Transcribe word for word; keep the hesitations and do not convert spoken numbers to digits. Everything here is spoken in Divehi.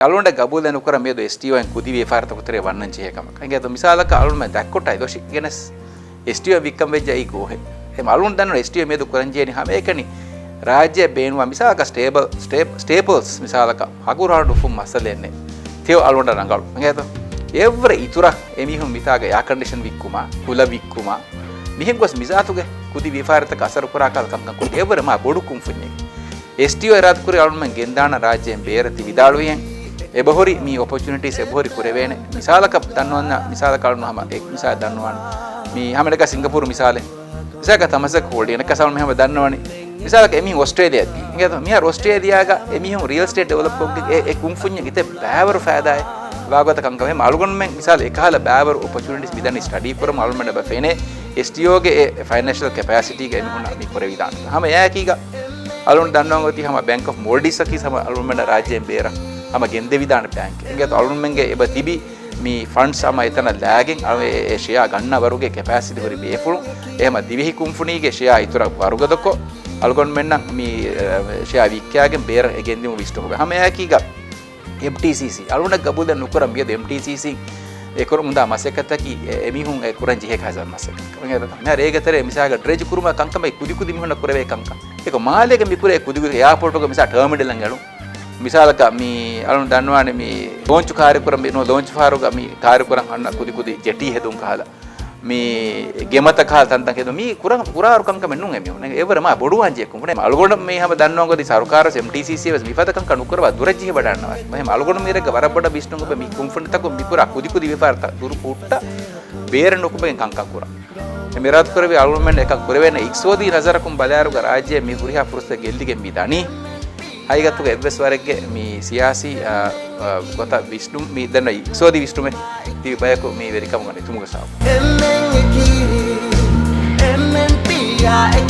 އަޅުގަނޑަށް ގަބޫލެއް ނުކުރަން މިއަދު އެސްޓީއޯއިން ކުދި ވިޔަފާރިތަކު ތެރޭ ވަންނަން ޖެހޭ ކަމަކަށް. އިނގޭތޯ މިސާލަކަށް އަޅުގަނޑުމެން ދަތްކޮށްޓައި ދޮށި ގެނެސް އެސްޓީއޯ ވިއްކަން ވެއްޖެ އެއީ ގޯހެއް. އެހެން އަޅުގަނޑު ދަންނަވަން އެސްޓީއޯ މިއަދު ކުރަން ޖެހެނީ ހަމައެކަނި ރާއްޖެ ބޭނުންވާ މިސާލަކަށް ސްޓޭބަލް، ސްޓޭ-، ސްޓޭޕްލްސް މިސާލަކަށް ހަގުރާ ނުފުން މައްސަލައެއް ނެތް. ތެޔޮ އަޅުގަނޑަށް ރަނގަޅު. އިނގޭތޯ؟ އެއަށްވުރެ އިތުރަށް އެމީހުން މިތާގަ އެއާކަންޑިޝަން ވިއްކުމާ، ކުލަ ވިއްކުމާ، މިހެން ގޮސް މިޒާތުގެ ކުދި ވިޔަފާރިތަކަށް އަސަރުކުރާ ކަހަލަ ކަންކަން ކުރި އެއަށްވުރެ މާ ބޮޑު ކުންފުންޏެއް. އެސްޓީއޯ އިރާދަކުރި އަޅުގަނޑުމެން ގެންދާނަން ރާއްޖޭން ބޭރަށް ތި ވިދާޅުވިހެން. އެބަހުރި މި އޮޕޮޗުނިޓީސް އެބަހުރި ކުރެވޭނެ. މިސާލަކަށް ދަންނަވަންޏާ، މިސާލަކަށް އަޅުގަނޑު ހަމަ އެއް މިސާލެއް ދަންނަވާނެ. މި ހަމައެކަނި ސިންގަޕޫރު މިސާލެއް. މިސާލަކަށް ތަމަސައްކަ ހޯލްޑިން އަނެއްކާ ހަމަ ދަންނަވަނީ. މިސާލަކަށް އެމީހުން އޮސްޓްރޭލިއާއަށް ދީ. އިނގޭތޯ މިހާރު އޮސްޓްރޭލިއާގަ އެމީހުން ރިއަލް އެސްޓޭޓް ޑިވެލޮޕް ކޮށްގެން އެ، އެ ކުންފުންޏަށް އިތައް ބައިވަރު ފައިދާއެއް ވާގޮތަށް ކަންކަމެއް. އަޅުގަނޑުމެން މިސާލަށް އެކަހަލަ ބައިވަރު އޮޕޮޗުނިޓީސް މިދަނީ ސްޓަޑީ ކުރަމުން އަޅުގަނޑަށް އެބަ ފެނޭ. އެސްޓީއޯގެ އެ ފައިނޭންޝަލް ކެޕޭސިޓީގަ އެމީހުންނަށް މި ކުރެވިދާނެ. ހަމަ އެއާއެކީގަ އަޅުގަނޑު ދަންނަވަން އޮތީ ހަމަ ބޭންކް އޮފް މޯލްޑިވްސްއަކީ ހަމަ އަޅުގަނޑަށް ރާއްޖޭން ބޭރަށް ހަމަ ގެންދެވިދާނެ ބޭންކެއް. އިނގޭތޯ އަޅުގަނޑުމެންގެ އެބަ ތިބި މި ފަންޑްސް ހަމަ އެތަނަށް ލާގެން އަޅު އެ، އެ ޝެއާ ގަންނަ ވަރުގެ ކެޕޭސިޓީ ހުރި ބޭފުޅުން. އެ ހަމަ ދިވެހި ކުންފުނީގެ ޝެއާ އިތުރަށް ވަރުގަދަކޮށް، އަޅުގަނޑުމެންނަށް މި، އެ، ޝެއާ ވިއްކާގެން ބޭރަށް އެ ގެންދިއުމަށް ވިސްނުމުގަ. ހަމަ އެއާއެކީގަ އެމްޓީސީސީ އަޅުގަނޑަށް ގަބޫލެއް ނުކުރަން މިއަދު އެމްޓީސީސީ އެކުރަމުންދާ މަސައްކަތަކީ އެ، އެމީހުން އެ ކުރަން ޖެހޭ ކަހަލަ މަސައްކަތެއް. މިހާރު ރޭގެ ތެރޭ މިސާލަކަށް ޑްރެޖް ކުރުމާ ކަންކަމެއް ކުދިކުދި މީހުންނަށް ކުރެވޭ ކަންކަން. އެކަމަކު މާލޭގަ މިކުރޭ ކުދިކުދި އެއާޕޯޓުގަ މިސާ ޓާމިނަލް އަނގަޅު. މިސާލަކަށް މި އަޅުން ދަންނަވާނެ މި ލޯންޗު ކާރިކުރަން ބިނު ލޯންޗު ފާރުގަ މި ކާރިކުރަން އަންނަ ކުދިކުދި ޖެޓީ ހެދުން ކަހަލަ. މި ގެމަތައް ކަހަލަ ތަންތަން ހެދުން މި ކުރާ، ކުރާއިރު ކަންކަމެއް ނޫން އެމީހުން. އެވަރަށް މާ ބޮޑުވާން ޖެހޭ ކުންފުނި. އަޅުގަނޑު މި ހަމަ ދަންނަވަން އޮތީ ސަރުކާރަށް އެމްޓީސީސީ ވެސް މިފަދަ ކަންކަން ނުކުރަވާ ދުރަށް ޖެހިވަޑަންނަވާ. އެހެން އަޅުގަނޑު މީރެއްގަ ވަރަށް ބޮޑަށް ވިސްނުން އޮތް މި ކުންފުނިތަކުން މި ކުރާ ކުދިކުދި ވިޔަފާރިތައް ދުރު ހުއްޓަ ބޭރަށް ނުކުމެގެން ކަންކަން ކުރާ. އެ މިރާދު ކުރެވި އަޅުގަނޑުމެން އެކަން ކުރެވޭނެ. އިގްތިސޯދީ ނަޒަރަކުން ބަލާއިރުގަ ރާއްޖެ މި ހުރިހާ ފުރުސަތެއް ގެއްލިގެން މި ދަނީ. ހަގީގަތުގަ އެއްވެސް ވަރެއްގެ މި ސިޔާސީ، އާ، އާ، ގޮތަށް ވިސްނުން މި ދެން އިގްތިސޯދީ ވިސްނުމެއް ތިބި ބަޔަކު މި ވެރިކަމުގަ ނެތުމުގެ ސަބަބު. އެމްއެންއެކީ، އެމްއެންޕީއާ އެކީ.